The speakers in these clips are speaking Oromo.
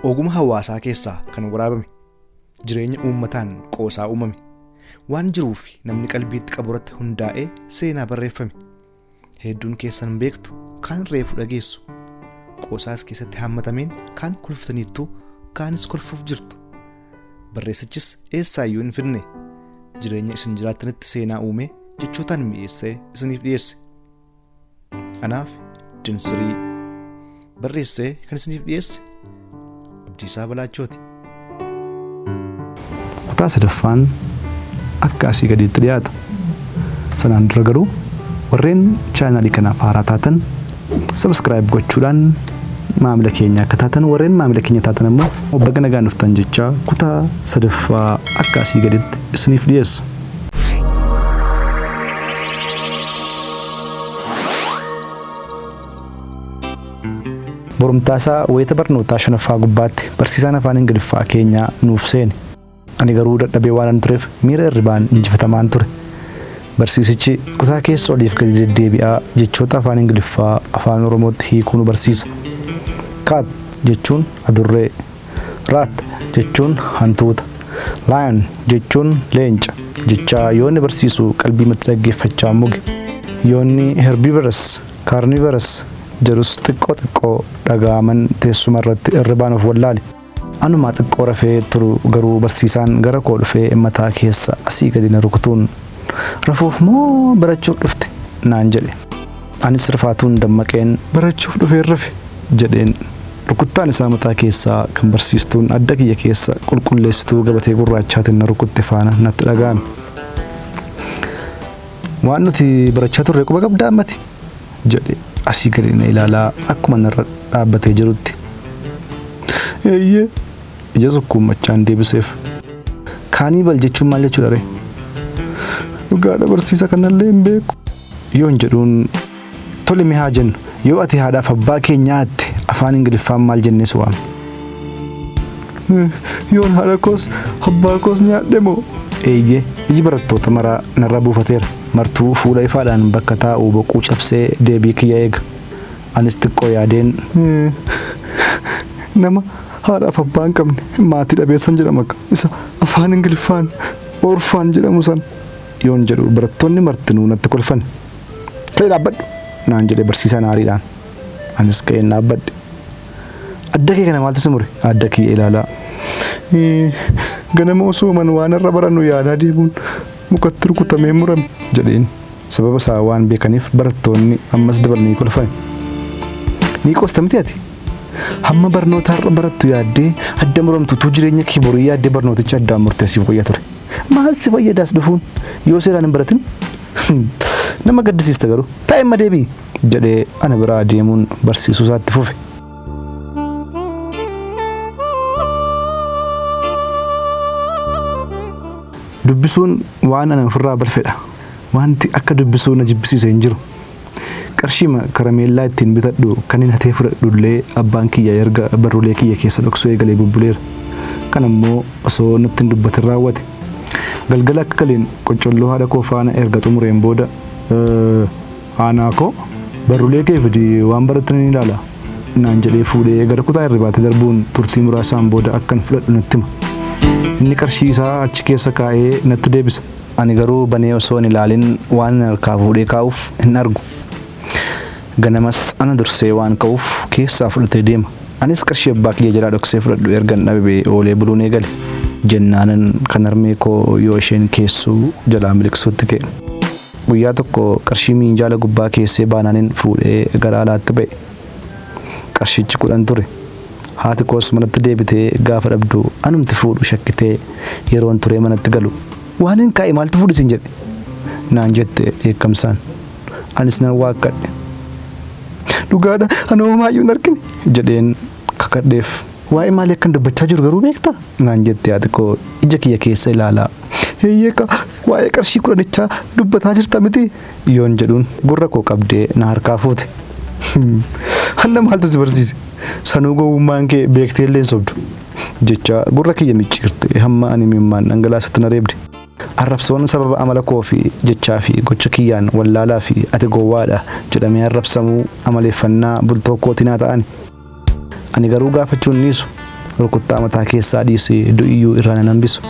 Oguma hawaasaa keessaa kan waraabame, jireenya uummataan qoosaa uumame, waan jiruu fi namni qalbiitti qabu irratti hundaa'ee seenaa barreeffame. Hedduun keessan beektu, kaan reefu dhageessu. Qoosaas keessatti haammatameen kaan kolftaniittu, kaanis kolfuuf jirtu. Barreessichis eessaayyuu hin fidne. Jireenya isin jiraattanitti seenaa uumee jechootaan mi'eessee isiniif dhiyeesse. Anaaf Dinsirii barreessee kan isiniif dhiyeesse Abdiisaa Balaachooti. Kutaa sadaffaan akka asii gadiitti dhiyaata. Sanaan dura garuu warreen chaanaalii kanaaf haaraa taatan subscribe gochuudhaan maamila keenya akka taatan, warreen maamila keenya taatan ammoo baga nagaan dhuftan jechaa kutaa sadaffaa akka asii gaditti isiniif dhiyeessa. Borumtaasaa wayita barnootaa shanaffaa gubbaatti barsiisaan afaan Ingiliffaa keenyaa nuuf seene. Ani garuu dadhabee waanan tureef miira irribaan injifatamaan ture. Barsiisichi kutaa keessa oliif gadi deddeebi'aa jechoota afaan Ingiliffaa afaan Oromootti hiikuu nu barsiisa. Cat jechuun adurree, rat jechuun hantuuta, lion jechuun leenca jechaa yoo inni barsiisu qalbiimatti dhaggeeffachaa muge. Yoo inni herbivorous, carnivorous jedhus xiqqoo xiqqoo dhaga'aman teessuma irratti irribaan of wallaale. Anumaa xiqqoo rafee turu garuu barsiisaan gara koo dhufee mataa keessa asii gadi na rukutuun rafuuf moo barachuuf dhufte naan jedhe. Anis rifaatuun dammaqeen barachuuf dhufeen rafe jedheen. Rukuttaan isaa mataa keessaa kan barsiistuun adda kiyya keessa qulqulleessituu gabatee gurraachaatiin na rukutte faana natti dhaga'ame. Waan nuti barachaa turre quba qabdaa ammati? Jedhe asii gadi na ilaalaa akkuma narra dhaabbatee jirutti. Eeyyee, ija sukkuummachaan deebiseef. Cannibal jechuun maal jechuudha ree? Dhugaadha barsiisa kanallee hin beeku. Yoon jedhuun tole mee haa jennu, yoo ati haadhaaf abbaa kee nyaatte afaan Ingiliffaan maal jennee si waamna? Yoon haadha koos abbaa koos nyaadhe moo? Eeyyee, iji barattoota maraa narra buufateera. Martuu fuula ifaadhaan bakka taa'u boquu cabsee deebii kiyya eega. Anis xiqqoo yaadeen nama haadhaaf abbaa hin qabne maatii dhabeessan jedhama isa afaan Ingiliffaan orphan jedhamu san yoon jedhu barattoonni martinuu natti kolfan. Ka'ee dhaabbadhu naan jedhe barsiisaan aariidhaan. Anis ka'een dhaabbadhe. Adda kee kana maaltu si mure? Adda kiyya ilaalaa. Ganama osoo man waan irra barannu yaadaa deemuun mukatti rukutamee murame jedheen. Sababa isaa waan beekaniif barattoonni ammas dabalanii kolfan. Ni qoosta miti ati? Hamma barnoota har'a barattu yaaddee adda muramtu utuu jireenya kee borii yaaddee barnooticha addaan murtee siif wayya ture. Maal si fayyadaas dhufuun yoo seeraan hin baratin? Nama gaddisiista garuu. Taa'e amma deebi'i jedhee ana biraa deemuun barsiisuu isaatti fufe. Dubbisuun waan ani ofirraa balfedha. Wanti akka dubbisuu na jibbisiise hin jiru. Qarshiima karameellaa ittiin bitadhu kan hin hatee fudhadhullee abbaan kiyya erga barruulee kiyya keessa dhoksuu eegalee bubbuleera. Kan ammoo osoo natti hin dubbatin raawwate. Galgala akka galeen qoccolloo haadha koo faana erga xumureen booda, Haanaa koo, barruulee kee fidi waan barattan ni ilaala naan jedhee fuudhee gara kutaa hirribaatti darbuun turtii muraasaan booda akkan fudhadhu natti hima. Inni qarshii isaa achi keessa kaa'ee natti deebisa. Ani garuu banee osoo hin ilaalin waan harkaa fuudhee kaa'uuf hin argu. Ganamas ana dursee waan ka'uuf keessaa fudhatee deema. Anis qarshii abbaa kiyya jalaa dhoksee fudhadhu ergan dhabee oolee buluun eegale. Jennaanan kan harmee koo yoo isheen keessu jalaa miliqsuutti ka'e. Guyyaa tokko qarshii miinjaala gubbaa keessee baanaanin fuudhee gara alaatti ba'e. Qarshichi 10 ture. Haati koos manatti deebitee gaafa dhabdu anumti fuudhu shakkitee yeroon turee manatti galu waanin kaa'e maaltu fuudhi siin jedhe? Naan jette dheekkamsaan. Anis nan waakkadhe. Dhugaadha ani homaayyuu hin argine jedheen kakadheef. Waa'ee maalii akkan dubbachaa jiru garuu beektaa? Naan jette haati koo ija kiyya keessa ilaalaa. Eeyyee kaa waa'ee qarshii kudhanichaa dubbataa jirta miti? Yoon jedhuun gurra koo qabdee na harkaa fuute. Hanna maaltu si barsiise? Sanuu gowwummaan kee beektee illee hin sobdu. Jechaa gurra kiyya micciirte hamma ani imimmaan dhangalaasutti na reebde. Arrabsoon sababa amala koo fi jechaa fi gocha kiyyaan wallaalaa fi ati gowwaadha jedhamee arrabsamuu amaleeffannaa bultoo kootii naa ta'ani. Ani garuu gaafachuu hin dhiisu. Rukuttaa mataa keessaa dhiisee du'iyyuu irraa nan hambisu.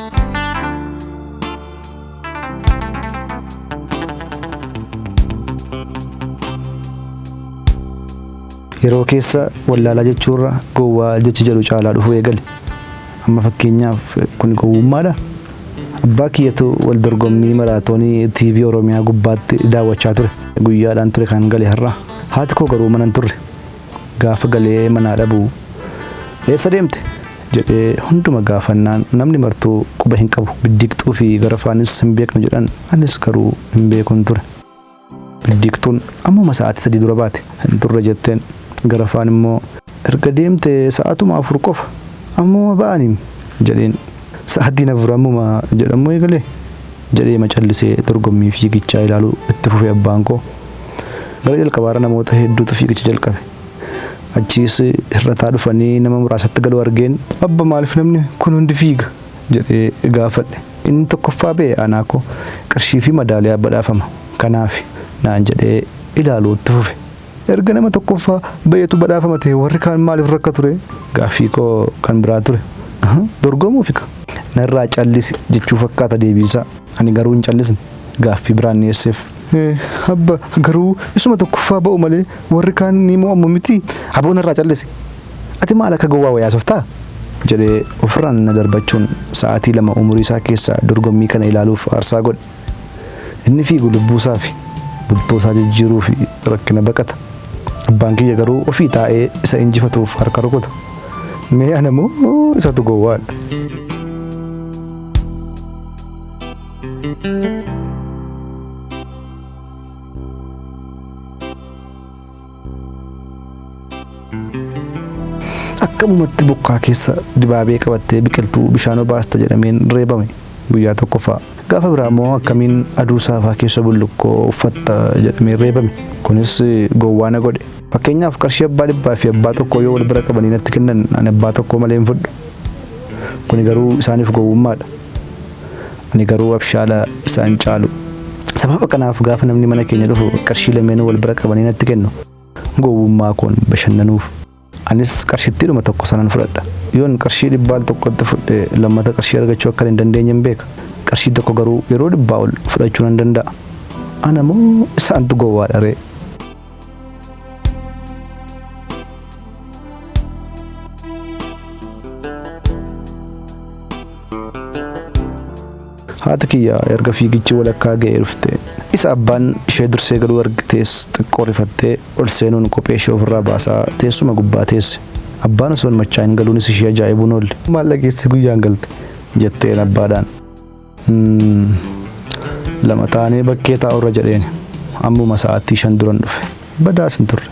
Yeroo keessa wallaalaa jechuurra gowwaa jechi jedhu caalaa dhufuu eegale. Amma fakkeenyaaf kun gowwummaadha. Abbaa kiyyatu wal dorgommii maraatoonii TV Oromiyaa gubbaatti daawwachaa ture. Guyyaadhaan ture kan gale har'a. Haati koo garuu mana hin turre. Gaafa galee manaa dhabu eessa deemte jedhee hunduma gaafannaan namni martuu quba hin qabu. Biddiqxuu fi garafaanis hin beeknu jedhan anis garuu hin beekun ture. Biddiqxuun ammuma sa'aatii 3 dura baate hin turre jetteen. Garafaan immoo erga deemte sa'aatuma 4 qofa ammuma ba'aniim jedheen. Sa'aatiin 4 ammuma jedhamuu eegale jedhee macallisee dorgommii fiigichaa ilaaluu itti fufe abbaan koo. Gara jalqabaarra namoota hedduutu fiigicha jalqabe. Achiis hir'ataa dhufanii nama muraasatti galuu argeen abba maaliif namni kun hundi fiiga jedhee gaafadhe. Inni tokkoffaa ba'e anaa koo qarshii fi madaaliyaa badhaafama. Kanaafi naan jedhee ilaaluu itti fufe. Erga nama tokkoffaa ba'etu badhaafama ta'e warri kaan maaliif rakkatu ree? Gaaffii koo kan biraa ture. Dorgomuufi ka. Narraa callisi jechuu fakkaata deebiinsaa. Ani garuu hin callisne. Gaaffii biraan dhiyeesseef. Abba garuu isuma tokkoffaa ba'u malee warri kaan ni mo'amu mitii? Aboo narraa callisi. Ati maal akka gowwaa wayii haasoftaa? jedhee ofirraan na darbachuun sa'aatii 2 umurii isaa keessaa dorgommii kana ilaaluuf aarsaa godhe. Inni fiigu lubbuusaa fi bultoo isaa jijjiiruu fi rakkina baqata. Abbaan kiyya garuu ofii taa'ee isa injifatuuf harka rukuta. Mee ana moo isatu gowwaadha? Akkamumatti bokkaa keessa dibaabee qabattee biqiltuu bishaan obaasta jedhameen reebame guyyaa tokkoffaa. Gaafa biraa immoo akkamiin aduu saafaa keessa bullukkoo uffatta jedhameen reebame. Kunis gowwaa na godhe. Fakkeenyaaf qarshii abbaa dhibbaa fi abbaa tokkoo yoo wal bira qabanii natti kennan ani abbaa tokkoo malee hin fudhu. Kuni garuu isaaniif gowwummaadha. Ani garuu abshaala isaan caalu. Sababa kanaaf gaafa namni mana keenya dhufu qarshii lameenuu wal bira qabanii natti kennu. Gowwummaa koon bashannanuuf. Anis qarshittiidhuma tokko sanan fudhadha. Yoon qarshii dhibbaa al tokkotti fudhe lammata qarshii argachuu akkan hin dandeenyen beeka. Qarshii tokko garuu yeroo dhibbaa ol fudhachuu nan danda'a. Ana moo isaantu gowwaadha ree? Haati kiyya erga fiigichi walakkaa ga'ee dhufte. Isa abbaan ishee dursee galuu argitees xiqqoo rifattee ol seenuun kophee ishee ofirraa baasaa teessuma gubbaa teesse. Abbaan osoo hin machaa'in galuunis ishee ajaa'ibuu hin oolle. Maal dhageessee guyyaan galte? jetteen abbaadhaan. Lama taanee bakkee taa'urra jedheen. Ammuma sa'aatii 5 duran dhufe. Badaas hin turre.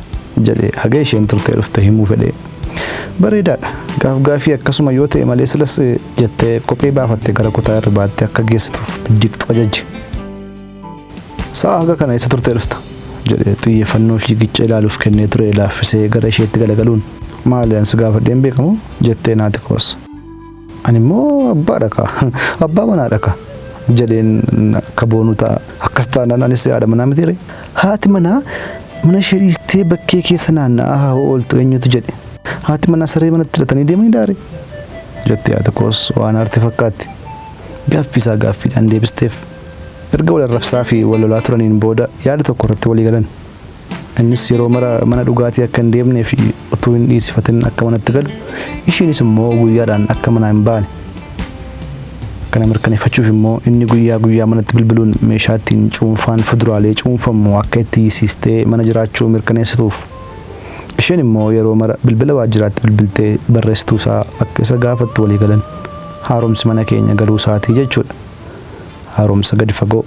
Jedhe haga isheen turtee dhufte himuu fedhee. Bareedaadha. Gaaf gaafii akkasuma yoo ta'e malee silas jettee kophee baafatte gara kutaa hirribaatti akka geessituuf biddiiqxu ajajje. Sa'a haga kana eessa turtee dhufta? jedhe xiyyeeffannoo fiigicha ilaaluuf kennee ture laaffisee gara isheetti galagaluun. Maali an si gaafadhee hin beekamoo? jetteen haati koos. Ani immoo abbaadha kaa. Abbaa manaadha kaa. Jedheen akka boonu ta'a. Akkas taanaan anis haadha manaa miti ree. Haati manaa mana ishee dhiistee bakkee keessa naanna'aa haa ooltu eenyutu jedhe. Haati manaa saree manatti hidhatanii deemanii daare. Jette haati koos waan aarte fakkaatti. Gaaffii isaa gaaffiidhaan deebisteef. Erga wal arrabsaa fi wal lolaa turaniin booda yaada tokko irratti walii galan. Innis yeroo mara mana dhugaatii akka hin deemnee fi utuu hin dhiisifatin akka manatti galu, ishiinis immoo guyyaadhaan akka manaa hin baane. Kana mirkaneeffachuuf immoo inni guyyaa guyyaa manatti bilbiluun meeshaa ittiin cuunfaan fuduraalee cuunfamu akka itti iyyisiistee mana jiraachuu mirkaneessituuf. Isheen immoo yeroo mara bilbila waajjiraatti bilbiltee barreessituusaa akka isa gaafattu walii galan. Haaromsi mana keenya galuusaatii jechuudha. Haaromsa gadi fagoo.